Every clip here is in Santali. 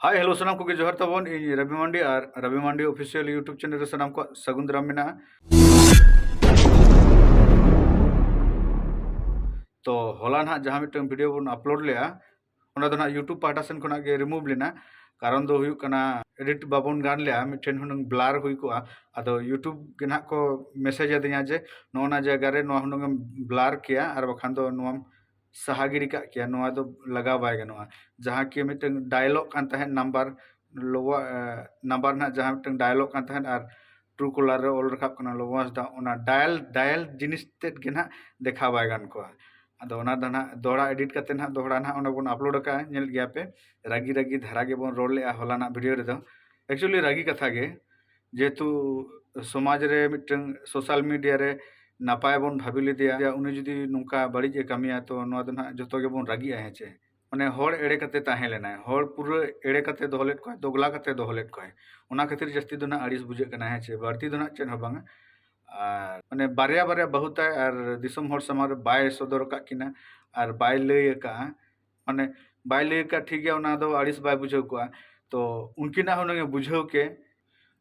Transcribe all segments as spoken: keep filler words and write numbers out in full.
ᱦᱟᱭ, ᱦᱮᱞᱳ, ᱥᱟᱱᱟᱢ ᱠᱚᱜᱮ ᱡᱚᱦᱟᱨ ᱛᱟᱵᱚᱱ᱾ ᱤᱧ ᱨᱚᱵᱤ ᱢᱟᱱᱰᱤ ᱟᱨ ᱨᱚᱵᱤ ᱢᱟᱱᱰᱤ ᱚᱯᱷᱤᱥᱤᱭᱟᱞ YouTube ᱪᱮᱱᱮᱞ ᱨᱮ ᱥᱟᱱᱟᱢ ᱠᱚᱣᱟᱜ ᱥᱟᱹᱜᱩᱱ ᱫᱟᱨᱟᱢ ᱢᱮᱱᱟᱜᱼᱟ᱾ ᱛᱚ, ᱦᱚᱞᱟ ᱱᱟᱦᱟᱜ ᱡᱟᱦᱟᱸ ᱢᱤᱫᱴᱟᱝ ᱵᱷᱤᱰᱤᱭᱳ ᱵᱚᱱ ᱟᱯᱞᱳᱰ ᱞᱮᱜᱼᱟ, ᱚᱱᱟ ᱫᱚ ᱱᱟᱦᱟᱜ YouTube ᱯᱟᱦᱴᱟ ᱥᱮᱱ ᱠᱷᱚᱱᱟᱜ ᱜᱮ ᱨᱤᱢᱩᱵᱷ ᱞᱮᱱᱟ᱾ ᱠᱟᱨᱚᱱ ᱫᱚ ᱦᱩᱭᱩᱜ ᱠᱟᱱᱟ, ᱮᱰᱤᱴ ᱵᱟᱵᱚᱱ ᱜᱟᱱ ᱞᱮᱜᱼᱟ, ᱢᱤᱫᱴᱷᱮᱱ ᱦᱩᱱᱟᱹᱝ ᱵᱞᱟᱨ ᱦᱩᱭ ᱠᱚᱜᱼᱟ᱾ ᱟᱫᱚ YouTube ᱜᱮ ᱱᱟᱦᱟᱜ ᱠᱚ ᱢᱮᱥᱮᱡᱽ ᱟᱹᱫᱤᱧᱟ ᱡᱮ, "ᱱᱚᱜᱼᱚ ᱱᱟ ᱡᱟᱭᱜᱟ ᱨᱮ ᱱᱚᱣᱟ ᱦᱩᱱᱟᱹᱝ ᱮᱢ ᱵᱞᱟᱨ ᱠᱮᱭᱟ, ᱟᱨ ᱵᱟᱠᱷᱟᱱ ᱫᱚ ᱱᱚᱣᱟᱢ ᱥᱟᱦᱟ ᱜᱤᱰᱤ ᱠᱟᱜ ᱠᱮᱭᱟ, ᱱᱚᱣᱟ ᱫᱚ ᱞᱟᱜᱟᱣ ᱵᱟᱭ ᱜᱟᱱᱚᱜᱼᱟ᱾" ᱡᱟᱦᱟᱸ ᱠᱤ ᱢᱤᱫᱴᱟᱝ ᱰᱟᱭᱞᱚᱜ ᱠᱟᱱ ᱛᱟᱦᱮᱸᱫ, ᱱᱟᱢᱵᱟᱨ ᱞᱚᱣᱟ-, ᱮ, ᱱᱟᱢᱵᱟᱨ ᱱᱟᱦᱟᱜ ᱡᱟᱦᱟᱸ ᱢᱤᱫᱴᱟᱝ ᱰᱟᱭᱞᱚᱜ ᱠᱟᱱ ᱛᱟᱦᱮᱸᱫ ᱟᱨ ᱴᱨᱩ ᱠᱚᱞᱟᱨ ᱨᱮ ᱚᱞ ᱨᱟᱠᱟᱵ ᱠᱟᱱᱟ ᱞᱚᱵᱚ ᱦᱟᱸᱥᱫᱟ, ᱚᱱᱟ ᱰᱟᱭᱟᱞ, ᱰᱟᱭᱟᱞ ᱡᱤᱱᱤᱥ ᱛᱮᱫ ᱜᱮ ᱱᱟᱦᱟᱜ ᱫᱮᱠᱷᱟᱣ ᱵᱟᱭ ᱜᱟᱱ ᱠᱚᱜᱼᱟ᱾ ᱟᱫᱚ ᱚᱱᱟ ᱫᱚ ᱱᱟᱦᱟᱜ ᱫᱚᱦᱲᱟ ᱮᱰᱤᱴ ᱠᱟᱛᱮ ᱱᱟᱦᱟᱜ ᱫᱚᱦᱲᱟ ᱱᱟᱦᱟᱜ ᱚᱱᱟ ᱵᱚᱱ ᱟᱯᱞᱳᱰ ᱟᱠᱟᱫᱼᱟ, ᱧᱮᱞ ᱜᱮᱭᱟ ᱯᱮ᱾ ᱨᱟᱹᱜᱤ ᱨᱟᱹᱜᱤ ᱫᱷᱟᱨᱟ ᱜᱮᱵᱚᱱ ᱨᱚᱲ ᱞᱮᱜᱼᱟ ᱦᱚᱞᱟᱱᱟᱜ ᱵᱷᱤᱰᱤᱭᱳ ᱨᱮᱫᱚ᱾ ᱮᱠᱪᱩᱭᱮᱞᱤ ᱨᱟᱹᱜᱤ ᱠᱟᱛᱷᱟ ᱜᱮ, ᱡᱮᱦᱮᱛᱩ ᱥᱚᱢᱟᱡᱽ ᱨᱮ ᱢᱤᱫᱴᱟᱝ ᱥᱳᱥᱟᱞ ᱢᱤᱰᱤᱭᱟ ᱨᱮ ᱱᱟᱯᱟᱭ ᱵᱚᱱ ᱵᱷᱟᱵᱤ ᱞᱮᱫᱮᱭᱟ, ᱩᱱᱤ ᱡᱩᱫᱤ ᱱᱚᱝᱠᱟ ᱵᱟᱹᱲᱤᱡ ᱮ ᱠᱟᱹᱢᱤᱭᱟ, ᱛᱚ ᱱᱚᱣᱟ ᱫᱚ ᱱᱟᱦᱟᱜ ᱡᱚᱛᱚ ᱜᱮᱵᱚᱱ ᱨᱟᱹᱜᱤᱜᱼᱟ, ᱦᱮᱸ ᱪᱮ? ᱢᱟᱱᱮ ᱦᱚᱲ ᱮᱲᱮ ᱠᱟᱛᱮ ᱛᱟᱦᱮᱸ ᱞᱮᱱᱟᱭ, ᱦᱚᱲ ᱯᱩᱨᱟᱹ ᱮᱲᱮ ᱠᱟᱛᱮ ᱫᱚᱦᱚ ᱞᱮᱫ ᱠᱚᱣᱟᱭ, ᱫᱚᱜᱽᱞᱟ ᱠᱟᱛᱮ ᱫᱚᱦᱚ ᱞᱮᱫ ᱠᱚᱣᱟᱭ᱾ ᱚᱱᱟ ᱠᱷᱟᱹᱛᱤᱨ ᱡᱟᱹᱥᱛᱤ ᱫᱚ ᱱᱟᱦᱟᱜ ᱟᱹᱲᱤᱥ ᱵᱩᱡᱷᱟᱹᱜ ᱠᱟᱱᱟ, ᱦᱮᱸ ᱪᱮ? ᱵᱟᱹᱲᱛᱤ ᱫᱚ ᱱᱟᱦᱟᱜ ᱪᱮᱫ ᱦᱚᱸ ᱵᱟᱝᱟ᱾ ᱟᱨ ᱢᱟᱱᱮ ᱵᱟᱨᱭᱟ ᱵᱟᱨᱭᱟ ᱵᱟᱹᱦᱩ ᱛᱟᱭ ᱟᱨ ᱫᱤᱥᱚᱢ ᱦᱚᱲ ᱥᱟᱢᱟᱝ ᱨᱮ ᱵᱟᱭ ᱥᱚᱫᱚᱨ ᱟᱠᱟᱫ ᱠᱤᱱᱟ ᱟᱨ ᱵᱟᱭ ᱞᱟᱹᱭ ᱟᱠᱟᱫᱼᱟ, ᱢᱟᱱᱮ ᱵᱟᱭ ᱞᱟᱹᱭ ᱟᱠᱟᱫ ᱴᱷᱤᱠ ᱜᱮᱭᱟ, ᱚᱱᱟ ᱫᱚ ᱟᱹᱲᱤᱥ ᱵᱟᱭ ᱵᱩᱡᱷᱟᱹᱣ ᱠᱚᱜᱼᱟ᱾ ᱛᱚ ᱩᱱᱠᱤᱱᱟᱜ ᱦᱩᱱᱟᱹᱝ ᱮ ᱵᱩᱡᱷᱟᱹᱣ ᱠᱮ,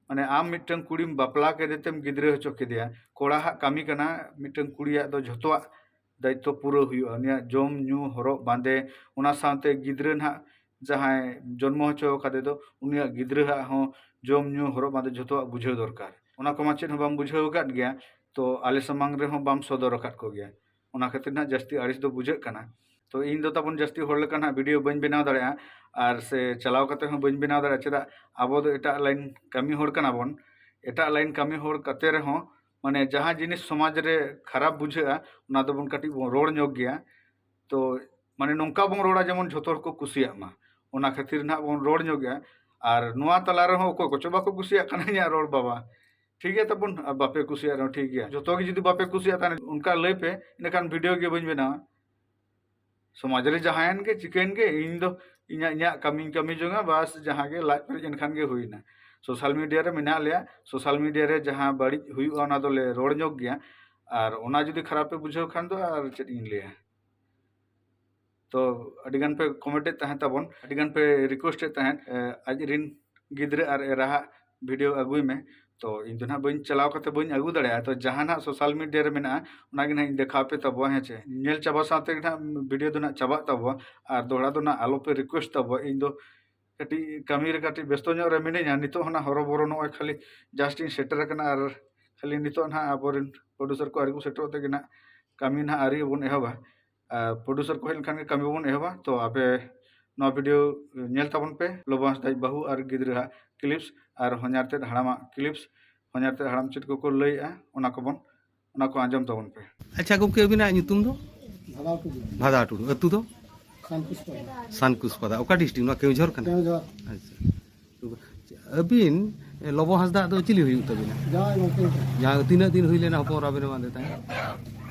ᱢᱟᱱᱮ ᱟᱢ ᱢᱤᱫᱴᱟᱝ ᱠᱩᱲᱤᱢ ᱵᱟᱯᱞᱟ ᱠᱮᱫᱮ ᱛᱮᱢ ᱜᱤᱫᱽᱨᱟᱹ ᱦᱚᱪᱚ ᱠᱮᱫᱮᱭᱟ, ᱠᱚᱲᱟ ᱦᱟᱜ ᱠᱟᱹᱢᱤ ᱠᱟᱱᱟ ᱢᱤᱫᱴᱟᱝ ᱠᱩᱲᱤᱭᱟᱜ ᱫᱚ ᱡᱷᱚᱛᱚᱣᱟᱜ ᱫᱟᱭᱤᱛᱛᱚ ᱯᱩᱨᱟᱹᱣ ᱦᱩᱭᱩᱜᱼᱟ, ᱩᱱᱤᱭᱟᱜ ᱡᱚᱢ ᱧᱩ ᱦᱚᱨᱚᱜ ᱵᱟᱸᱫᱮ, ᱚᱱᱟ ᱥᱟᱶᱛᱮ ᱜᱤᱫᱽᱨᱟᱹ ᱱᱟᱦᱟᱜ ᱡᱟᱦᱟᱸᱭ ᱡᱚᱱᱢᱚ ᱦᱚᱪᱚ ᱟᱠᱟᱫᱮ ᱫᱚ ᱩᱱᱤᱭᱟᱜ ᱜᱤᱫᱽᱨᱟᱹ ᱦᱟᱜ ᱦᱚᱸ ᱡᱚᱢ ᱧᱩ ᱦᱚᱨᱚᱜ ᱵᱟᱸᱫᱮ ᱡᱷᱚᱛᱚᱣᱟᱜ ᱵᱩᱡᱷᱟᱹᱣ ᱫᱚᱨᱠᱟᱨ᱾ ᱚᱱᱟ ᱠᱚᱢᱟ ᱪᱮᱫ ᱦᱚᱸ ᱵᱟᱢ ᱵᱩᱡᱷᱟᱹᱣ ᱟᱠᱟᱫ ᱜᱮᱭᱟ, ᱛᱚ ᱟᱞᱮ ᱥᱟᱢᱟᱝ ᱨᱮᱦᱚᱸ ᱵᱟᱢ ᱥᱚᱫᱚᱨ ᱟᱠᱟᱫ ᱠᱚᱜᱮᱭᱟ᱾ ᱚᱱᱟ ᱠᱷᱟᱹᱛᱤᱨ ᱱᱟᱦᱟᱜ ᱡᱟᱹᱥᱛᱤ ᱟᱹᱲᱤᱥ ᱫᱚ ᱵᱩᱡᱷᱟᱹᱜ ᱠᱟᱱᱟ᱾ ᱛᱚ ᱤᱧ ᱫᱚ ᱛᱟᱵᱚᱱ ᱡᱟᱹᱥᱛᱤ ᱦᱚᱲ ᱞᱮᱠᱟ ᱱᱟᱦᱟᱜ ᱵᱷᱤᱰᱤᱭᱳ ᱵᱟᱹᱧ ᱵᱮᱱᱟᱣ ᱫᱟᱲᱮᱭᱟᱜᱼᱟ, ᱟᱨ ᱥᱮ ᱪᱟᱞᱟᱣ ᱠᱟᱛᱮ ᱦᱚᱸ ᱵᱟᱹᱧ ᱵᱮᱱᱟᱣ ᱫᱟᱲᱮᱭᱟᱜᱼᱟ᱾ ᱪᱮᱫᱟᱜ, ᱟᱵᱚ ᱫᱚ ᱮᱴᱟᱜ ᱞᱟᱭᱤᱱ ᱠᱟᱹᱢᱤ ᱦᱚᱲ ᱠᱟᱱᱟ ᱵᱚᱱ᱾ ᱮᱴᱟᱜ ᱞᱟᱭᱤᱱ ᱠᱟᱹᱢᱤ ᱦᱚᱲ ᱠᱟᱛᱮ ᱨᱮᱦᱚᱸ, ᱢᱟᱱᱮ ᱡᱟᱦᱟᱸ ᱡᱤᱱᱤᱥ ᱥᱚᱢᱟᱡᱽ ᱨᱮ ᱠᱷᱟᱨᱟᱯ ᱵᱩᱡᱷᱟᱹᱜᱼᱟ, ᱚᱱᱟ ᱫᱚᱵᱚᱱ ᱠᱟᱹᱴᱤᱡ ᱵᱚᱱ ᱨᱚᱲ ᱧᱚᱜ ᱜᱮᱭᱟ᱾ ᱛᱚ ᱢᱟᱱᱮ ᱱᱚᱝᱠᱟ ᱵᱚᱱ ᱨᱚᱲᱟ ᱡᱮᱢᱚᱱ ᱡᱷᱚᱛᱚ ᱦᱚᱲ ᱠᱚ ᱠᱩᱥᱤᱭᱟᱜ ᱢᱟ, ᱚᱱᱟ ᱠᱷᱟᱹᱛᱤᱨ ᱱᱟᱦᱟᱜ ᱵᱚᱱ ᱨᱚᱲ ᱧᱚᱜ ᱜᱮᱭᱟ᱾ ᱟᱨ ᱱᱚᱣᱟ ᱛᱟᱞᱟ ᱨᱮᱦᱚᱸ ᱚᱠᱚᱭ ᱠᱚᱪᱚ ᱵᱟᱠᱚ ᱠᱩᱥᱤᱭᱟᱜ ᱠᱟᱱᱟ ᱤᱧᱟᱹᱜ ᱨᱚᱲ, ᱵᱟᱵᱟ, ᱴᱷᱤᱠ ᱜᱮᱭᱟ ᱛᱟᱵᱚᱱ, ᱟᱨ ᱵᱟᱯᱮ ᱠᱩᱥᱤᱭᱟᱜ ᱨᱮᱦᱚᱸ ᱴᱷᱤᱠ ᱜᱮᱭᱟ, ᱡᱷᱚᱛᱚ ᱜᱮ ᱡᱩᱫᱤ ᱵᱟᱯᱮ ᱠᱩᱥᱤᱭᱟᱜ ᱛᱟᱦᱚᱞᱮ ᱚᱱᱠᱟ ᱞᱟᱹᱭ ᱯᱮ, ᱤᱱᱟᱹᱠᱷᱟᱱ ᱵᱷᱤᱰᱤᱭᱳ ᱜᱮ ᱵᱟᱹᱧ ᱵᱮᱱᱟᱣᱟ᱾ ᱥᱚᱢᱟᱡᱽ ᱨᱮ ᱡᱟᱦᱟᱸᱭᱮᱱ ᱜᱮ ᱪᱤᱠᱟᱹᱭᱮᱱ ᱜᱮ, ᱤᱧ ᱫᱚ ᱤᱧᱟᱹᱜ, ᱤᱧᱟᱹᱜ ᱠᱟᱹᱢᱤᱧ ᱠᱟᱹᱢᱤ ᱡᱚᱝᱟ, ᱵᱟᱥ ᱡᱟᱦᱟᱸ ᱜᱮ ᱞᱟᱡ ᱯᱮᱨᱮᱡ ᱮᱱᱠᱷᱟᱱ ᱜᱮ ᱦᱩᱭᱱᱟ᱾ ᱥᱳᱥᱟᱞ ᱢᱤᱰᱤᱭᱟ ᱨᱮ ᱢᱮᱱᱟᱜ ᱞᱮᱭᱟ, ᱥᱳᱥᱟᱞ ᱢᱤᱰᱤᱭᱟ ᱨᱮ ᱡᱟᱦᱟᱸ ᱵᱟᱹᱲᱤᱡ ᱦᱩᱭᱩᱜᱼᱟ ᱚᱱᱟ ᱫᱚᱞᱮ ᱨᱚᱲ ᱧᱚᱜ ᱜᱮᱭᱟ, ᱟᱨ ᱚᱱᱟ ᱡᱩᱫᱤ ᱠᱷᱟᱨᱟᱯ ᱯᱮ ᱵᱩᱡᱷᱟᱹᱣ ᱠᱷᱟᱱ ᱫᱚ ᱟᱨ ᱪᱮᱫ ᱤᱧ ᱞᱟᱹᱭᱟ᱾ ᱛᱚ ᱟᱹᱰᱤ ᱜᱟᱱ ᱯᱮ ᱠᱚᱢᱮᱱᱴ ᱮᱫ ᱛᱟᱦᱮᱸᱫ ᱛᱟᱵᱚᱱ, ᱟᱹᱰᱤ ᱜᱟᱱ ᱯᱮ ᱨᱤᱠᱩᱭᱮᱥᱴ ᱮᱫ ᱛᱟᱦᱮᱸᱫ, ᱮ, ᱟᱡ ᱨᱤᱱ ᱜᱤᱫᱽᱨᱟᱹ ᱟᱨ ᱮᱨᱟᱦᱟᱜ ᱵᱷᱤᱰᱤᱭᱳ ᱟᱹᱜᱩᱭ ᱢᱮ᱾ ᱛᱚ ᱤᱧ ᱫᱚ ᱱᱟᱦᱟᱜ ᱵᱟᱹᱧ ᱪᱟᱞᱟᱣ ᱠᱟᱛᱮ ᱵᱟᱹᱧ ᱟᱹᱜᱩ ᱫᱟᱲᱮᱭᱟᱜᱼᱟ᱾ ᱛᱚ ᱡᱟᱦᱟᱸ ᱱᱟᱦᱟᱜ ᱥᱳᱥᱟᱞ ᱢᱤᱰᱤᱭᱟ ᱨᱮ ᱢᱮᱱᱟᱜᱼᱟ, ᱚᱱᱟ ᱜᱮ ᱱᱟᱦᱟᱜ ᱤᱧ ᱫᱮᱠᱷᱟᱣ ᱯᱮ ᱛᱟᱵᱚᱣᱟ, ᱦᱮᱸ ᱪᱮ? ᱧᱮᱞ ᱪᱟᱵᱟ ᱥᱟᱶ ᱛᱮᱜᱮ ᱱᱟᱦᱟᱜ ᱵᱷᱤᱰᱤᱭᱳ ᱫᱚ ᱱᱟᱦᱟᱜ ᱪᱟᱵᱟᱜ ᱛᱟᱵᱚᱣᱟ᱾ ᱟᱨ ᱫᱚᱦᱲᱟ ᱫᱚ ᱱᱟᱦᱟᱜ ᱟᱞᱚ ᱯᱮ ᱨᱤᱠᱩᱭᱮᱥᱴ ᱛᱟᱵᱚᱣᱟ᱾ ᱤᱧ ᱫᱚ ᱠᱟᱹᱴᱤᱡ ᱠᱟᱹᱢᱤ ᱨᱮ ᱠᱟᱹᱴᱤᱡ ᱵᱮᱥᱛᱚ ᱧᱚᱜ ᱨᱮ ᱢᱤᱱᱟᱹᱧᱟ᱾ ᱱᱤᱛᱚᱜ ᱦᱚᱸ ᱱᱟᱦᱟᱜ ᱦᱚᱨᱚᱵᱚᱨᱚ ᱱᱚᱜᱼᱚᱭ ᱠᱷᱟᱹᱞᱤ ᱡᱟᱥᱴ ᱤᱧ ᱥᱮᱴᱮᱨ ᱟᱠᱟᱱᱟ᱾ ᱟᱨ ᱠᱷᱟᱹᱞᱤ ᱱᱤᱛᱚᱜ ᱱᱟᱦᱟᱜ ᱟᱵᱚᱨᱮᱱ ᱯᱨᱚᱰᱩᱥᱟᱨ ᱠᱚ ᱟᱹᱣᱨᱤ ᱠᱚ ᱥᱮᱴᱮᱨᱚᱜ ᱛᱮᱜᱮ ᱱᱟᱦᱟᱜ ᱠᱟᱹᱢᱤ ᱱᱟᱦᱟᱜ ᱟᱹᱣᱨᱤ ᱵᱚᱱ ᱮᱦᱚᱵᱟ᱾ ᱟᱨ ᱯᱨᱚᱰᱩᱥᱟᱨ ᱠᱚ ᱦᱮᱡ ᱞᱮᱱᱠᱷᱟᱱ ᱜᱮ ᱠᱟᱹᱢᱤ ᱵᱚᱱ ᱮᱦᱚᱵᱟ᱾ ᱛᱚ ᱟᱯᱮ ᱱᱚᱣᱟ ᱵᱷᱤᱰᱤᱭᱳ ᱧᱮᱞ ᱛᱟᱵᱚᱱ ᱯᱮ, ᱞᱚᱵᱚ ᱦᱟᱸᱥᱫᱟᱭᱤᱡ ᱵᱟᱹᱦᱩ ᱟᱨ ᱜᱤᱫᱽᱨᱟᱹᱣᱟᱜ ᱠᱞᱤᱯᱥ ᱟᱨ ᱦᱚᱧᱦᱟᱨ ᱛᱮᱫ ᱦᱟᱲᱟᱢᱟᱜ ᱠᱞᱤᱯᱥ, ᱦᱚᱧᱦᱟᱨ ᱛᱮᱫ ᱦᱟᱲᱟᱢ ᱪᱮᱫ ᱠᱚᱠᱚ ᱞᱟᱹᱭᱮᱜᱼᱟ, ᱚᱱᱟ ᱠᱚᱵᱚᱱ, ᱚᱱᱟ ᱠᱚ ᱟᱸᱡᱚᱢ ᱛᱟᱵᱚᱱ ᱯᱮ᱾ ᱟᱪᱪᱷᱟ ᱜᱚᱢᱠᱮ, ᱟᱹᱵᱤᱱᱟᱜ ᱧᱩᱛᱩᱢ ᱫᱚ? ᱵᱷᱟᱫᱟ ᱴᱩᱰᱩ᱾ ᱵᱷᱟᱫᱟ ᱴᱩᱰᱩ᱾ ᱟᱹᱛᱩ ᱫᱚ? ᱥᱟᱱᱠᱩᱥᱯᱟᱫᱟ᱾ ᱥᱟᱱᱠᱩᱥᱯᱟᱫᱟ᱾ ᱚᱠᱟ ᱰᱤᱥᱴᱨᱤᱠᱴ? ᱱᱚᱣᱟ ᱠᱮᱣᱡᱷᱚᱨ ᱠᱟᱱᱟ? ᱠᱮᱣᱡᱷᱚᱨ᱾ ᱟᱪᱪᱷᱟ᱾ ᱟᱹᱵᱤᱱ, ᱮ, ᱞᱚᱵᱚ ᱦᱟᱸᱥᱫᱟ ᱫᱚ ᱪᱤᱞᱤ ᱦᱩᱭᱩᱜ ᱛᱟᱹᱵᱤᱱᱟ? ᱡᱟᱶᱟᱭ ᱜᱚᱢᱠᱮ᱾ ᱡᱟᱦᱟᱸ ᱛᱤᱱᱟᱹᱜ ᱫᱤᱱ ᱦᱩᱭ ᱞᱮᱱᱟ ᱦᱚᱯᱚᱱ ᱮᱨᱟ ᱵᱤᱱ ᱮᱢᱟᱫᱮ ᱛᱟᱦᱮᱸᱫ?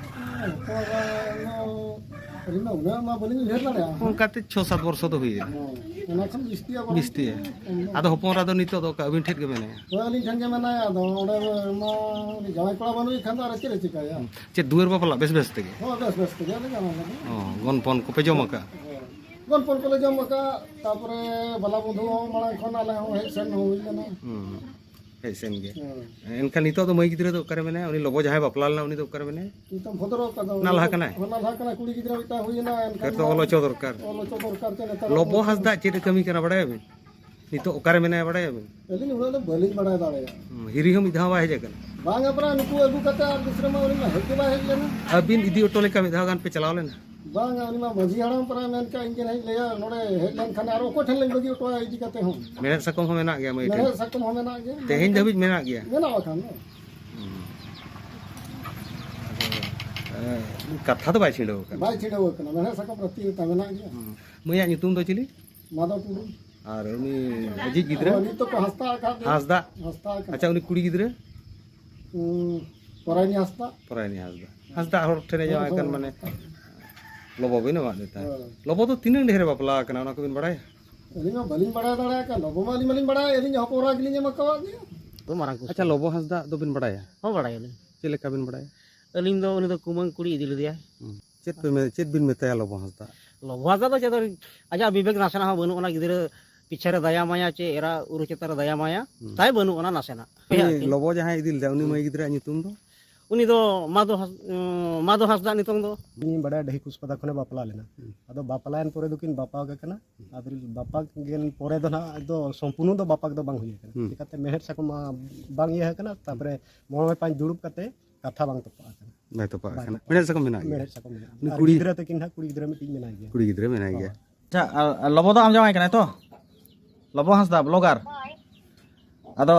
ᱦᱚᱯᱚᱱ ᱮᱨᱟ ᱫᱚ ᱟᱹᱞᱤᱧ ᱢᱟ ᱩᱱᱟᱹᱜ ᱢᱟ ᱵᱟᱹᱞᱤᱧ ᱩᱭᱦᱟᱹᱨ ᱫᱟᱲᱮᱭᱟᱜᱼᱟ᱾ ᱚᱱᱠᱟᱛᱮ ᱪᱷᱚ ᱥᱟᱛ ᱵᱚᱨᱥᱚ ᱫᱚ ᱦᱩᱭᱮᱱᱟ᱾ ᱦᱮᱸ, ᱚᱱᱟ ᱠᱷᱚᱱ ᱵᱤᱥᱛᱤᱭᱟ ᱵᱟᱝ? ᱵᱤᱥᱛᱤᱭᱟ᱾ ᱟᱫᱚ ᱦᱚᱯᱚᱱ ᱮᱨᱟ ᱫᱚ ᱱᱤᱛᱚᱜ ᱫᱚ ᱚᱠᱟ ᱟᱹᱵᱤᱱ ᱴᱷᱮᱱ ᱜᱮ ᱢᱮᱱᱟᱭᱟ? ᱦᱳᱭ, ᱟᱹᱞᱤᱧ ᱴᱷᱮᱱ ᱜᱮ ᱢᱮᱱᱟᱭᱟ᱾ ᱟᱫᱚ ᱚᱸᱰᱮ ᱢᱟ ᱩᱱᱤ ᱡᱟᱶᱟᱭ ᱠᱚᱲᱟ ᱵᱟᱹᱱᱩᱭ ᱠᱷᱟᱱ ᱫᱚ ᱟᱨ ᱪᱮᱫ ᱮ ᱪᱤᱠᱟᱹᱭᱟ? ᱦᱩᱸ᱾ ᱪᱮᱫ ᱫᱩᱣᱟᱹᱨ ᱵᱟᱯᱞᱟ ᱵᱮᱥ ᱵᱮᱥ ᱛᱮᱜᱮ? ᱦᱳᱭ, ᱵᱮᱥ ᱵᱮᱥ ᱛᱮᱜᱮ ᱟᱞᱮ ᱡᱟᱶᱟᱭ ᱞᱟᱹᱜᱤᱫ᱾ ᱚ, ᱜᱚᱱᱯᱚᱱ ᱠᱚᱯᱮ ᱡᱚᱢ ᱟᱠᱟᱫᱼᱟ? ᱦᱳᱭ᱾ ᱜᱚᱱᱯᱚᱱ ᱠᱚᱞᱮ ᱡᱚᱢ ᱟᱠᱟᱫ, ᱛᱟᱯᱚᱨᱮ ᱵᱟᱞᱟ ᱵᱚᱫᱷᱩ ᱦᱚᱸ ᱢᱟᱲᱟᱝ ᱠᱷᱚᱱ ᱟᱞᱮ ᱦᱚᱸ ᱦᱮᱡ ᱥᱮᱱ ᱦᱚᱸ ᱦᱩᱭ ᱞᱮᱱᱟ᱾ ᱦᱩᱸ᱾ ᱦᱮᱡ ᱥᱮᱱ ᱜᱮ᱾ ᱦᱳᱭ᱾ ᱮᱱᱠᱷᱟᱱ ᱱᱤᱛᱚᱜ ᱫᱚ ᱢᱟᱹᱭ ᱜᱤᱫᱽᱨᱟᱹ ᱫᱚ ᱚᱠᱟᱨᱮ ᱢᱮᱱᱟᱭᱟ? ᱩᱱᱤ ᱞᱚᱵᱚ ᱡᱟᱦᱟᱸᱭ ᱵᱟᱯᱞᱟ ᱞᱮᱱᱟ, ᱩᱱᱤ ᱫᱚ ᱚᱠᱟᱨᱮ ᱢᱮᱱᱟᱭᱟ? ᱱᱤᱛᱚᱜ ᱵᱷᱚᱫᱨᱚ ᱟᱠᱟᱫᱟ᱾ ᱱᱟᱞᱦᱟ ᱠᱟᱱᱟᱭ? ᱱᱟᱞᱦᱟ ᱠᱟᱱᱟᱭ, ᱠᱩᱲᱤ ᱜᱤᱫᱽᱨᱟᱹ ᱢᱤᱫᱴᱟᱝ ᱦᱩᱭᱮᱱᱟ, ᱮᱱᱠᱷᱟᱱ ᱯᱷᱮᱨ ᱛᱚ ᱚᱞ ᱦᱚᱪᱚ ᱫᱚᱨᱠᱟᱨ᱾ ᱚᱞ ᱦᱚᱪᱚ ᱫᱚᱨᱠᱟᱨ ᱪᱮ ᱱᱮᱛᱟᱨ ᱞᱚᱵᱚ ᱫᱚ᱾ ᱦᱟᱸᱥᱫᱟ ᱪᱮᱫ ᱮ ᱠᱟᱹᱢᱤ ᱠᱟᱱᱟ ᱵᱟᱲᱟᱭᱟᱵᱤᱱ? ᱱᱤᱛᱚᱜ ᱚᱠᱟᱨᱮ ᱢᱮᱱᱟᱭᱟ ᱵᱟᱲᱟᱭᱟᱵᱤᱱ? ᱟᱹᱞᱤᱧ ᱩᱱᱟᱹᱜ ᱫᱚ ᱵᱟᱹᱞᱤᱧ ᱵᱟᱲᱟᱭ ᱫᱟᱲᱮᱭᱟᱜᱼᱟ᱾ ᱦᱩᱸ, ᱦᱤᱨᱤ ᱦᱚᱸ ᱢᱤᱫ ᱫᱷᱟᱣ ᱵᱟᱭ ᱦᱮᱡ ᱟᱠᱟᱱᱟ᱾ ᱵᱟᱝ, ᱟᱯᱱᱟᱨ ᱱᱩᱠᱩ ᱟᱹᱜᱩ ᱠᱟᱛᱮ ᱟᱨ ᱫᱩᱥᱨᱟᱹ ᱢᱟ ᱩᱱᱤ ᱢᱟ ᱦᱮᱡ ᱜᱮ ᱵᱟᱭ ᱦᱮᱡ ᱞᱮᱱᱟ᱾ ᱟᱹᱵᱤᱱ ᱤᱫᱤ ᱦᱚᱴᱚ ᱞᱮᱠᱟ ᱢᱤᱫ ᱫᱷᱟᱣ ᱜᱟᱱ ᱯᱮ ᱪᱟᱞᱟᱣ ᱞᱮᱱᱟ? ᱵᱟᱝᱟ, ᱩᱱᱤ ᱢᱟ ᱢᱟᱹᱡᱷᱤ ᱦᱟᱲᱟᱢ ᱯᱟᱨᱟ ᱢᱮᱱ ᱠᱟᱜ ᱤᱧ ᱜᱮ ᱱᱟᱦᱟᱜ ᱞᱟᱹᱭᱟ, ᱱᱚᱰᱮ ᱦᱮᱡ ᱞᱮᱱᱠᱷᱟᱱ ᱟᱨ ᱚᱠᱚᱭ ᱴᱷᱮᱱ ᱞᱤᱧ ᱵᱟᱹᱜᱤ ᱦᱚᱴᱚᱣᱟ ᱤᱫᱤ ᱠᱟᱛᱮ ᱦᱚᱸ? ᱢᱮᱲᱦᱮᱫ ᱥᱟᱠᱚᱢ ᱦᱚᱸ ᱢᱮᱱᱟᱜ ᱜᱮᱭᱟ ᱢᱟᱹᱭ ᱴᱷᱮᱱ? ᱢᱮᱲᱦᱮᱫ ᱥᱟᱠᱚᱢ ᱦᱚᱸ ᱢᱮᱱᱟᱜ ᱜᱮᱭᱟ᱾ ᱛᱮᱦᱮᱧ ᱫᱷᱟᱹᱵᱤᱡ ᱢᱮᱱᱟᱜ ᱜᱮᱭᱟ? ᱢᱮᱱᱟᱜ ᱵᱟᱠᱷᱟᱱ ᱫᱚ᱾ ᱦᱩᱸ᱾ ᱟᱫᱚ, ᱮ, ᱠᱟᱛᱷᱟ ᱫᱚ ᱵᱟᱭ ᱪᱷᱤᱰᱟᱹᱣ ᱟᱠᱟᱱᱟ᱾ ᱵᱟᱭ ᱪᱷᱤᱰᱟᱹᱣ ᱟᱠᱟᱱᱟ, ᱢᱮᱲᱦᱮᱫ ᱥᱟᱠᱚᱢ ᱨᱟᱹᱛᱤ ᱨᱮ ᱛᱟ ᱢᱮᱱᱟᱜ ᱜᱮᱭᱟ᱾ ᱦᱩᱸ᱾ ᱢᱟᱹᱭᱟᱜ ᱧᱩᱛᱩᱢ ᱫᱚ ᱪᱤᱞᱤ? ᱢᱟᱫᱷᱚ ᱴᱩᱰᱩ᱾ ᱟᱨ ᱩᱱᱤ ᱟᱡᱤᱡ ᱜᱤᱫᱽᱨᱟᱹ? ᱦᱳᱭ, ᱱᱤᱛ ᱫᱚᱠᱚ ᱦᱟᱸᱥᱫᱟ ᱟᱠᱟᱫ ᱜᱮᱭᱟ᱾ ᱦᱟᱸᱥᱫᱟ? ᱦᱟᱸᱥᱫᱟ ᱟᱠᱟᱱᱟ᱾ ᱟᱪᱪᱷᱟ, ᱩᱱᱤ ᱠᱩᱲᱤ ᱜᱤᱫᱽᱨᱟᱹ? ᱩᱸ, ᱯᱚᱨᱟᱭᱱᱤ ᱦᱟᱸᱥᱫᱟ᱾ ᱯᱚᱨᱟᱭᱱᱤ ᱦᱟᱸᱥᱫᱟ᱾ ᱦᱟᱸᱥᱫᱟ ᱦᱚᱲ ᱴᱷᱮᱱᱮ ᱦᱳᱭ, ᱡᱟᱶᱟᱭ ᱠᱟᱱ, ᱦᱳᱭ᱾ ᱢᱟᱱᱮ ᱞᱚᱵᱚ ᱵᱤᱱ ᱮᱢᱟᱫᱮ ᱛᱟᱦᱮᱸᱫ᱾ ᱦᱳᱭ᱾ ᱞᱚᱵᱚ ᱫᱚ ᱛᱤᱱᱟᱹᱜ ᱰᱷᱮᱨᱮ ᱵᱟᱯᱞᱟ ᱟᱠᱟᱱᱟ, ᱚᱱᱟ ᱠᱚᱵᱤᱱ ᱵᱟᱲᱟᱭᱟ? ᱟᱹᱞᱤᱧ ᱢᱟ ᱵᱟᱹᱞᱤᱧ ᱵᱟᱲᱟᱭ ᱫᱟᱲᱮᱭᱟᱜ ᱠᱟᱱ, ᱞᱚᱵᱚ ᱢᱟ ᱟᱹᱞᱤᱧ ᱢᱟᱞᱤᱧ ᱵᱟᱲᱟᱭᱟ, ᱟᱹᱞᱤᱧ ᱦᱚᱯᱚᱱ ᱮᱨᱟ ᱜᱮᱞᱤᱧ ᱮᱢ ᱟᱠᱟᱣᱟᱫ ᱜᱮᱭᱟ᱾ ᱫᱚ ᱢᱟᱨᱟᱝ ᱠᱩᱥᱤ᱾ ᱟᱪᱪᱷᱟ, ᱞᱚᱵᱚ ᱦᱟᱸᱥᱫᱟ ᱫᱚᱵᱤᱱ ᱵᱟᱲᱟᱭᱟ? ᱦᱚᱸ, ᱵᱟᱲᱟᱭᱟᱞᱤᱧ᱾ ᱪᱮᱫ ᱞᱮᱠᱟ ᱵᱤᱱ ᱵᱟᱲᱟᱭᱟ? ᱟᱹᱞᱤᱧ ᱫᱚ ᱩᱱᱤ ᱫᱚ ᱠᱩᱢᱟᱹᱝ ᱠᱩᱲᱤ ᱤᱫᱤ ᱞᱮᱫᱮᱭᱟᱭ᱾ ᱦᱩᱸ᱾ ᱪᱮᱫ ᱯᱮ ᱢᱮ-, ᱪᱮᱫ ᱵᱤᱱ ᱢᱮᱛᱟᱭᱟ ᱞᱚᱵᱚ ᱦᱟᱸᱥᱫᱟ? ᱞᱚᱵᱚ ᱦᱟᱸᱥᱫᱟ ᱫᱚ ᱪᱮᱫ, ᱟᱡᱟᱜ ᱵᱤᱵᱮᱠ ᱱᱟᱥᱮᱱᱟᱜ ᱦᱚᱸ ᱵᱟᱹᱱᱩᱜ ᱟᱱᱟ, ᱜᱤᱫᱽᱨᱟᱹ ᱯᱤᱪᱷᱮ ᱨᱮ ᱫᱟᱭᱟ ᱢᱟᱭᱟ ᱪᱮ ᱮᱨᱟ ᱩᱨᱩ ᱪᱮᱛᱟᱱ ᱨᱮ ᱫᱟᱭᱟ ᱢᱟᱭᱟ ᱛᱟᱭ ᱵᱟᱹᱱᱩᱜ ᱟᱱᱟ ᱱᱟᱥᱮᱱᱟᱜ᱾ ᱩᱱᱤ ᱞᱚᱵᱚ ᱡᱟᱦᱟᱸᱭ ᱤᱫᱤ ᱞᱮᱫᱟ, ᱩᱱᱤ ᱢᱟᱹᱭ ᱜᱤᱫᱽᱨᱟᱹᱣᱟᱜ ᱧᱩᱛᱩᱢ ᱫᱚ? ᱩᱱᱤ ᱫᱚ ᱢᱟᱫᱚ ᱦᱟᱸᱥ-, ᱩᱸ, ᱢᱟᱫᱚ ᱦᱟᱸᱥᱫᱟ ᱧᱩᱛᱩᱢ ᱫᱚ᱾ ᱤᱧ ᱵᱟᱰᱟᱭᱟ ᱰᱟᱹᱦᱤ ᱠᱩᱥᱯᱟᱫᱟ ᱠᱷᱚᱱᱮ ᱵᱟᱯᱞᱟ ᱞᱮᱱᱟ᱾ ᱟᱫᱚ ᱵᱟᱯᱞᱟᱭᱮᱱ ᱯᱚᱨᱮ ᱫᱚᱠᱤᱱ ᱵᱟᱯᱟᱜ ᱟᱠᱟᱱᱟ᱾ ᱟᱫᱚ ᱵᱟᱯᱟᱜ ᱜᱮ ᱯᱚᱨᱮ ᱫᱚ ᱱᱟᱦᱟᱜ ᱫᱚ ᱥᱚᱢᱯᱩᱨᱱᱚ ᱫᱚ ᱵᱟᱯᱟᱜ ᱫᱚ ᱵᱟᱝ ᱦᱩᱭ ᱟᱠᱟᱱᱟ᱾ ᱪᱤᱠᱟᱹᱛᱮ ᱢᱮᱲᱦᱮᱫ ᱥᱟᱠᱚᱢ ᱢᱟ ᱵᱟᱝ ᱤᱭᱟᱹ ᱟᱠᱟᱱᱟ, ᱛᱟᱨᱯᱚᱨᱮ ᱢᱚᱬᱮ ᱯᱟᱸᱪ ᱫᱩᱲᱩᱵ ᱠᱟᱛᱮ ᱠᱟᱛᱷᱟ ᱵᱟᱝ ᱛᱚᱯᱟᱜ ᱟᱠᱟᱱᱟ᱾ ᱵᱟᱭ ᱛᱚᱯᱟᱜ ᱟᱠᱟᱱᱟ᱾ ᱢᱮᱲᱦᱮᱫ ᱥᱟᱠᱚᱢ ᱢᱮᱱᱟᱜ ᱜᱮᱭᱟ᱾ ᱩᱱᱤ ᱟᱨ ᱠᱩᱲᱤ ᱜᱤᱫᱽᱨᱟᱹ ᱛᱟᱹᱠᱤᱱ ᱦᱟᱸᱜ, ᱠᱩᱲᱤ ᱜᱤᱫᱽᱨᱟᱹ ᱢᱤᱫᱴᱤᱡ ᱢᱮᱱᱟᱭ ᱜᱮᱭᱟ᱾ ᱠᱩᱲᱤ ᱜᱤᱫᱽᱨᱟᱹ ᱢᱮᱱᱟᱭ ᱜᱮᱭᱟ᱾ ᱟᱪᱪᱷᱟ, ᱟᱨ, ᱟᱨ ᱞᱚᱵᱚ ᱫᱚ ᱟᱢ ᱡᱟᱶᱟᱭ ᱠᱟᱱᱟᱭ ᱛᱚ? ᱞᱚᱵᱚ ᱦᱟᱸᱥᱫᱟ, blogger᱾ ᱟᱫᱚ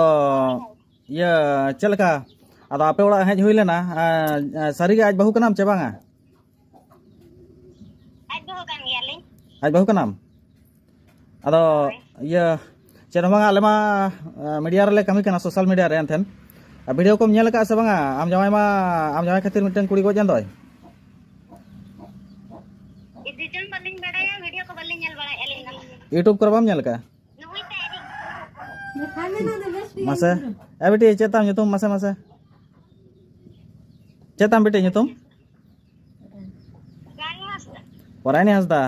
ᱤᱭᱟᱹ, ᱪᱮᱫ ᱞᱮᱠᱟ? ᱟᱫᱚ ᱟᱯᱮ ᱚᱲᱟᱜ ᱦᱮᱡ ᱦᱩᱭ ᱞᱮᱱᱟ, ᱟᱨ, ᱟᱨ ᱥᱟᱹᱨᱤᱜᱮ ᱟᱡ ᱵᱟᱹᱦᱩ ᱠᱟᱱᱟᱢ ᱪᱮ ᱵᱟᱝᱟ? ᱟᱡ ᱵᱟᱹᱦᱩ ᱠᱟᱱ ᱜᱮᱭᱟᱞᱤᱧ᱾ ᱟᱡ ᱵᱟᱹᱦᱩ ᱠᱟᱱᱟᱢ? ᱟᱫᱚ ᱤᱭᱟᱹ, ᱪᱮᱫ ᱦᱚᱸ ᱵᱟᱝᱟ, ᱟᱞᱮ ᱢᱟ, ᱟ, media ᱨᱮᱞᱮ ᱠᱟᱹᱢᱤ ᱠᱟᱱᱟ, social media ᱨᱮ᱾ ᱮᱱᱛᱮᱱ, ᱟ, video ᱠᱚᱢ ᱧᱮᱞ ᱟᱠᱟᱫᱼᱟ ᱥᱮ ᱵᱟᱝᱟ? ᱟᱢ ᱡᱟᱶᱟᱭ ᱢᱟ, ᱟᱢ ᱡᱟᱶᱟᱭ ᱠᱷᱟᱹᱛᱤᱨ ᱢᱤᱫᱴᱮᱱ ᱠᱩᱲᱤ ᱜᱚᱡ ᱮᱱ ᱫᱚᱭ᱾ ᱤᱫᱤ ᱪᱚᱝ ᱵᱟᱹᱞᱤᱧ ᱵᱟᱲᱟᱭᱟ, video ᱠᱚ ᱵᱟᱹᱞᱤᱧ ᱧᱮᱞ ᱵᱟᱲᱟᱭᱮᱫᱼᱟ ᱟᱹᱞᱤᱧ ᱫᱚ᱾ YouTube ᱠᱚᱨᱮ ᱵᱟᱢ ᱧᱮᱞ ᱟᱠᱟᱫᱼᱟ? ᱱᱩᱭ ᱛᱮ ᱟᱹᱞᱤᱧ᱾ ᱢᱟᱥᱮ, ᱮ ᱵᱤᱴᱤ, ᱪᱮᱫ ᱛᱟᱢ ᱧᱩᱛᱩᱢ? ᱢᱟᱥᱮ, ᱢᱟᱥᱮ, ᱪᱮᱫ ᱛᱟᱢ ᱵᱤᱴᱤ ᱧᱩᱛᱩᱢ? ᱨᱟᱱᱤ ᱦᱟᱸᱥᱫᱟ᱾ ᱯᱚᱨᱟᱭᱱᱤ ᱦᱟᱸᱥᱫᱟ᱾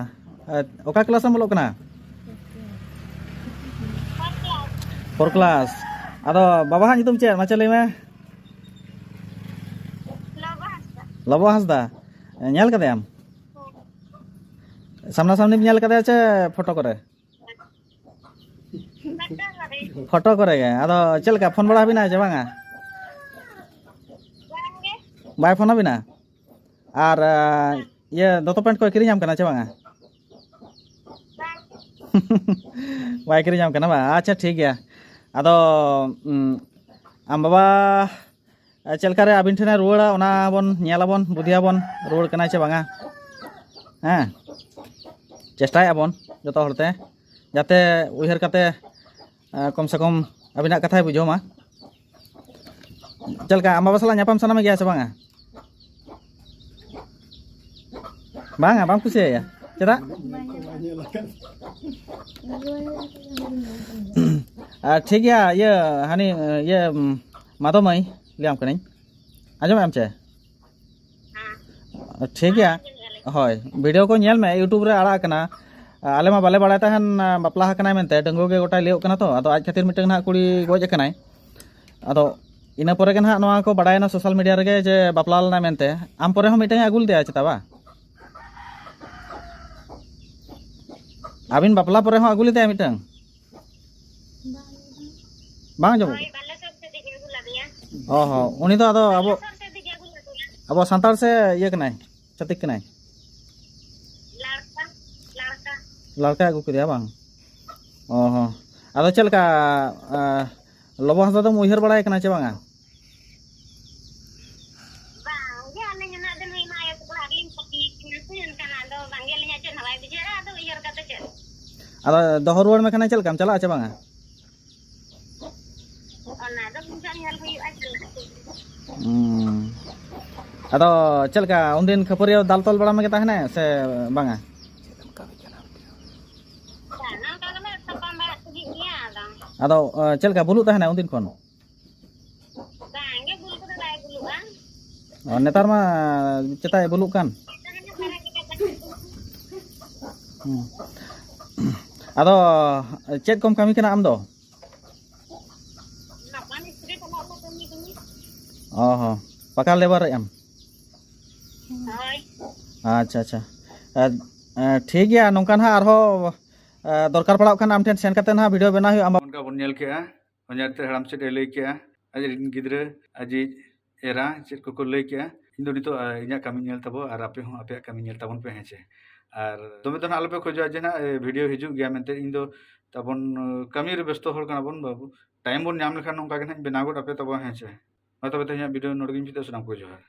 ᱮ, ᱚᱠᱟ class ᱨᱮᱢ ᱚᱞᱚᱜ ᱠᱟᱱᱟ? Four class᱾ Four class᱾ ᱟᱫᱚ ᱵᱟᱵᱟ ᱦᱟᱜ ᱧᱩᱛᱩᱢ ᱪᱮᱫ? ᱢᱟᱪᱮ ᱞᱟᱹᱭ ᱢᱮ᱾ ᱞᱚᱵᱚ ᱦᱟᱸᱥᱫᱟ᱾ ᱞᱚᱵᱚ ᱦᱟᱸᱥᱫᱟ᱾ ᱮ, ᱧᱮᱞ ᱠᱟᱫᱮᱭᱟᱢ? ᱥᱟᱢᱱᱟ ᱥᱟᱢᱱᱤᱢ ᱧᱮᱞ ᱠᱟᱫᱮᱭᱟ ᱪᱮ ᱯᱷᱳᱴᱳ ᱠᱚᱨᱮ? ᱯᱷᱳᱴᱳ ᱠᱚᱨᱮ᱾ ᱯᱷᱳᱴᱳ ᱠᱚᱨᱮ ᱜᱮ᱾ ᱟᱫᱚ ᱪᱮᱫ ᱞᱮᱠᱟ, ᱯᱷᱳᱱ ᱵᱟᱲᱟ ᱟᱹᱵᱤᱱᱟᱭ ᱪᱮ ᱵᱟᱝᱟ? ᱵᱟᱝ ᱜᱮ᱾ ᱵᱟᱭ ᱯᱷᱳᱱ ᱟᱹᱵᱤᱱᱟ? ᱟᱨ, ᱟ, ᱤᱭᱟᱹ, ᱫᱚᱛᱚ ᱯᱮᱱᱴ ᱠᱚᱭ ᱠᱤᱨᱤᱧ ᱟᱢ ᱠᱟᱱᱟ ᱪᱮ ᱵᱟᱝᱟ? ᱵᱟᱝ᱾ ᱵᱟᱭ ᱠᱤᱨᱤᱧ ᱟᱢ ᱠᱟᱱᱟ ᱵᱟᱝ? ᱟᱪᱪᱷᱟ, ᱴᱷᱤᱠ ᱜᱮᱭᱟ᱾ ᱟᱫᱚ, ᱩᱸ, ᱟᱢ ᱵᱟᱵᱟ, ᱟ, ᱪᱮᱫ ᱞᱮᱠᱟ ᱨᱮ ᱟᱹᱵᱤᱱ ᱴᱷᱮᱱᱮ ᱨᱩᱣᱟᱹᱲᱟ, ᱚᱱᱟ ᱵᱚᱱ ᱧᱮᱞᱟᱵᱚᱱ, ᱵᱩᱫᱷᱤᱭᱟᱵᱚᱱ, ᱨᱩᱣᱟᱹᱲ ᱠᱟᱱᱟᱭ ᱪᱮ ᱵᱟᱝᱟ᱾ ᱦᱮᱸ, ᱪᱮᱥᱴᱟᱭᱮᱫᱼᱟ ᱵᱚᱱ ᱡᱚᱛᱚ ᱦᱚᱲᱛᱮ, ᱡᱟᱛᱮ ᱩᱭᱦᱟᱹᱨ ᱠᱟᱛᱮ, ᱟ, ᱠᱚᱢ ᱥᱮ ᱠᱚᱢ ᱟᱹᱵᱤᱱᱟᱜ ᱠᱟᱛᱷᱟᱭ ᱵᱩᱡᱷᱟᱹᱣ ᱢᱟ᱾ ᱪᱮᱫ ᱞᱮᱠᱟ, ᱟᱢ ᱵᱟᱵᱟ ᱥᱟᱞᱟᱜ ᱧᱟᱯᱟᱢ ᱥᱟᱱᱟ ᱢᱮ ᱜᱮᱭᱟ ᱥᱮ ᱵᱟᱝᱟ? ᱵᱟᱝᱟ, ᱵᱟᱢ ᱠᱩᱥᱤᱭᱟᱭᱟ? ᱪᱮᱫᱟᱜ? ᱟᱨ ᱴᱷᱤᱠ ᱜᱮᱭᱟ, ᱤᱭᱟᱹ, ᱦᱟᱹᱱᱤ, ᱤᱭᱟᱹ, ᱢᱟᱫᱚ ᱢᱟᱹᱭ, ᱞᱟᱹᱭᱟᱢ ᱠᱟᱹᱱᱟᱹᱧ, ᱟᱸᱡᱚᱢᱮᱫ ᱟᱢ ᱪᱮ? ᱴᱷᱤᱠ ᱜᱮᱭᱟ᱾ ᱦᱳᱭ, ᱵᱷᱤᱰᱤᱭᱳ ᱠᱚ ᱧᱮᱞ ᱢᱮ, YouTube ᱨᱮ ᱟᱲᱟᱜ ᱟᱠᱟᱱᱟ᱾ ᱟᱞᱮ ᱢᱟ ᱵᱟᱞᱮ ᱵᱟᱲᱟᱭ ᱛᱟᱦᱮᱱ, ᱵᱟᱯᱞᱟ ᱟᱠᱟᱱᱟᱭ ᱢᱮᱱᱛᱮ, ᱰᱟᱺᱜᱩᱣᱟᱹ ᱜᱮ ᱜᱚᱴᱟᱭ ᱞᱟᱹᱭᱚᱜ ᱠᱟᱱᱟ ᱛᱚ, ᱟᱫᱚ ᱟᱡ ᱠᱷᱟᱹᱛᱤᱨ ᱢᱤᱫᱴᱟᱝ ᱱᱟᱦᱟᱜ ᱠᱩᱲᱤ ᱜᱚᱡ ᱟᱠᱟᱱᱟᱭ᱾ ᱟᱫᱚ ᱤᱱᱟᱹ ᱯᱚᱨᱮ ᱜᱮ ᱱᱟᱦᱟᱜ ᱱᱚᱣᱟ ᱠᱚ ᱵᱟᱲᱟᱭᱮᱱᱟ ᱥᱳᱥᱟᱞ ᱢᱤᱰᱤᱭᱟ ᱨᱮᱜᱮ ᱡᱮ ᱵᱟᱯᱞᱟ ᱞᱮᱱᱟᱭ ᱢᱮᱱᱛᱮ᱾ ᱟᱢ ᱯᱚᱨᱮ ᱦᱚᱸ ᱢᱤᱫᱴᱟᱝ ᱮ ᱟᱹᱜᱩ ᱞᱮᱫᱮᱭᱟ ᱪᱮᱛᱟ ᱵᱟ? ᱟᱹᱵᱤᱱ ᱵᱟᱯᱞᱟ ᱯᱚᱨᱮ ᱦᱚᱸ ᱟᱹᱜᱩ ᱞᱮᱫᱮᱭᱟ ᱢᱤᱫᱴᱟᱝ? ᱵᱟᱝ ᱟᱸᱡᱚᱢᱚᱜ ᱦᱳᱭ, ᱠᱟᱱᱟ? ᱵᱟᱞᱮᱥᱚᱨ ᱥᱮᱫ ᱤᱧ ᱟᱹᱜᱩ ᱞᱮᱫᱮᱭᱟ᱾ ᱚ ᱦᱚᱸ, ᱩᱱᱤ ᱫᱚ ᱟᱫᱚ ᱟᱵᱚ, ᱵᱟᱞᱮᱥᱚᱨ ᱥᱮᱫ ᱤᱧ ᱟᱹᱜᱩ ᱞᱮᱫᱮᱭᱟ᱾ ᱟᱵᱚ ᱥᱟᱱᱛᱟᱲ ᱥᱮ ᱤᱭᱟᱹ ᱠᱟᱱᱟᱭ, ᱪᱷᱟᱹᱛᱤᱠ ᱠᱟᱱᱟᱭ? ᱞᱟᱲᱠᱟ, ᱞᱟᱲᱠᱟ᱾ ᱞᱟᱲᱠᱟ ᱟᱹᱜᱩ ᱠᱮᱫᱮᱭᱟ ᱵᱟᱝ? ᱚ ᱦᱚᱸ᱾ ᱟᱫᱚ ᱪᱮᱫ ᱞᱮᱠᱟ, ᱟ, ᱞᱚᱵᱚ ᱦᱟᱸᱥᱫᱟ ᱫᱚᱢ ᱩᱭᱦᱟᱹᱨ ᱵᱟᱲᱟᱭ ᱠᱟᱱᱟ ᱪᱮ ᱵᱟᱝᱟ? ᱵᱟᱝ ᱜᱮ, ᱟᱹᱞᱤᱧ ᱦᱚᱸ ᱱᱟᱜ ᱫᱚ ᱱᱩᱭ ᱢᱟ ᱟᱭᱳ ᱛᱟᱠᱚ ᱚᱲᱟᱜ ᱨᱮᱞᱤᱧ ᱠᱟᱹᱢᱤ ᱠᱟᱱᱟ ᱥᱮ, ᱮᱱᱠᱷᱟᱱ ᱟᱫᱚ ᱵᱟᱝᱜᱮ ᱟᱹᱞᱤᱧᱟᱜ ᱪᱮᱫ ᱦᱚᱸ ᱵᱟᱭ ᱵᱩᱡᱷᱟᱹᱜᱼᱟ, ᱟᱫᱚ ᱩᱭᱦᱟᱹᱨ ᱠᱟᱛᱮ ᱪᱮᱫ? ᱟᱫᱚ ᱫᱚᱦᱚ ᱨᱩᱣᱟᱹᱲ ᱢᱮᱠᱷᱟᱱ ᱪᱮᱫ ᱞᱮᱠᱟᱢ ᱪᱟᱞᱟᱜᱼᱟ ᱪᱮ ᱵᱟᱝᱟ? ᱚᱱᱟ ᱫᱚ ᱵᱩᱡᱷᱟᱹᱣ ᱧᱮᱞ ᱦᱩᱭᱩᱜᱼᱟ, ᱪᱮᱫ ᱞᱮᱠᱟ ᱪᱮᱫ᱾ ᱦᱩᱸ᱾ ᱟᱫᱚ ᱪᱮᱫ ᱞᱮᱠᱟ ᱩᱱᱫᱤᱱ ᱠᱷᱟᱹᱯᱟᱹᱨᱤ ᱫᱟᱞ ᱛᱚᱞ ᱵᱟᱲᱟ ᱢᱮᱜᱮ ᱛᱟᱦᱮᱱᱟᱭ ᱥᱮ ᱵᱟᱝᱟ? ᱵᱟᱝ, ᱚᱱᱠᱟ ᱜᱮᱞᱮ ᱛᱟᱯᱟᱢ ᱵᱟᱲᱟᱜ ᱛᱟᱦᱮᱸᱫ ᱜᱮᱭᱟ, ᱟᱫᱚ᱾ ᱟᱫᱚ, ᱪᱮᱫ ᱞᱮᱠᱟ ᱵᱩᱞᱩᱜ ᱛᱟᱦᱮᱱᱟᱭ ᱩᱱᱫᱤᱱ ᱠᱷᱚᱱ? ᱵᱟᱝᱜᱮ, ᱵᱩᱞ ᱠᱚᱫᱚ ᱵᱟᱭ ᱵᱩᱞᱩᱜᱼᱟ᱾ ᱚ, ᱱᱮᱛᱟᱨ ᱢᱟ ᱪᱮᱛᱟᱭ ᱵᱩᱞᱩᱜ ᱠᱟᱱ᱾ ᱦᱩᱸ᱾ ᱟᱫᱚ ᱪᱮᱫ ᱠᱚᱢ ᱠᱟᱹᱢᱤ ᱠᱟᱱᱟ ᱟᱢ ᱫᱚ? ᱱᱚᱣᱟ ᱢᱤᱥᱛᱨᱤ ᱛᱟᱞᱟ ᱨᱮ ᱠᱟᱹᱢᱤ ᱠᱟᱹᱢᱤ᱾ ᱚ ᱦᱚᱸ, ᱯᱟᱠᱟ ᱞᱮᱵᱟᱨᱮᱫ ᱟᱢ? ᱦᱳᱭ᱾ ᱟᱪᱪᱷᱟ, ᱟᱪᱪᱷᱟ᱾ ᱟᱨ, ᱮ, ᱴᱷᱤᱠ ᱜᱮᱭᱟ, ᱱᱚᱝᱠᱟ ᱱᱟᱦᱟᱜ ᱟᱨᱦᱚᱸ, ᱮ, ᱫᱚᱨᱠᱟᱨ ᱯᱟᱲᱟᱜ ᱠᱷᱟᱱ ᱟᱢ ᱴᱷᱮᱱ ᱥᱮᱱ ᱠᱟᱛᱮ ᱱᱟᱦᱟᱜ ᱵᱷᱤᱰᱤᱭᱳ ᱵᱮᱱᱟᱣ ᱦᱩᱭᱩᱜᱼᱟ᱾ ᱟᱢ ᱚᱱᱠᱟ ᱵᱚᱱ ᱧᱮᱞ ᱠᱮᱜᱼᱟ, ᱦᱚᱧᱦᱟᱨ ᱛᱮ ᱦᱟᱲᱟᱢ ᱪᱮᱫ ᱮ ᱞᱟᱹᱭ ᱠᱮᱜᱼᱟ, ᱟᱡ ᱨᱮᱱ ᱜᱤᱫᱽᱨᱟᱹ, ᱟᱡᱤᱡ ᱮᱨᱟ ᱪᱮᱫ ᱠᱚᱠᱚ ᱞᱟᱹᱭ ᱠᱮᱜᱼᱟ᱾ ᱤᱧ ᱫᱚ ᱱᱤᱛᱚᱜ, ᱟ, ᱤᱧᱟᱹᱜ ᱠᱟᱹᱢᱤ ᱧᱮᱞ ᱛᱟᱵᱚ ᱟᱨ ᱟᱯᱮ ᱦᱚᱸ ᱟᱯᱮᱭᱟᱜ ᱠᱟᱹᱢᱤ ᱧᱮᱞ ᱛᱟᱵᱚᱱ ᱯᱮ, ᱦᱮᱸ ᱪᱮ? ᱟᱨ ᱫᱚᱢᱮ ᱫᱚ ᱱᱟᱦᱟᱜ ᱟᱞᱚᱯᱮ ᱠᱷᱚᱡᱚᱜᱼᱟ ᱡᱮ ᱱᱟᱦᱟᱜ, ᱮ, ᱵᱷᱤᱰᱤᱭᱳ ᱦᱤᱡᱩᱜ ᱜᱮᱭᱟ ᱢᱮᱱᱛᱮ᱾ ᱤᱧ ᱫᱚ ᱛᱟᱵᱚᱱ, ᱮ, ᱠᱟᱹᱢᱤ ᱨᱮ ᱵᱮᱥᱛᱚ ᱦᱚᱲ ᱠᱟᱱᱟ ᱵᱚᱱ ᱵᱟᱹᱵᱩ᱾ ᱴᱟᱭᱤᱢ ᱵᱚᱱ ᱧᱟᱢ ᱞᱮᱠᱷᱟᱱ ᱱᱚᱝᱠᱟ ᱜᱮ ᱱᱟᱦᱟᱜ ᱤᱧ ᱵᱮᱱᱟᱣ ᱜᱚᱫ ᱟᱯᱮ ᱛᱟᱵᱚᱱ, ᱦᱮᱸ ᱪᱮ? ᱢᱟ ᱛᱚᱵᱮ ᱛᱮᱦᱮᱧᱟᱜ ᱵᱷᱤᱰᱤᱭᱳ ᱱᱚᱰᱮ ᱜᱤᱧ ᱢᱩᱪᱟᱹᱫᱟ᱾ ᱥᱟᱱᱟᱢ ᱠᱚ ᱡᱚᱦᱟᱨ᱾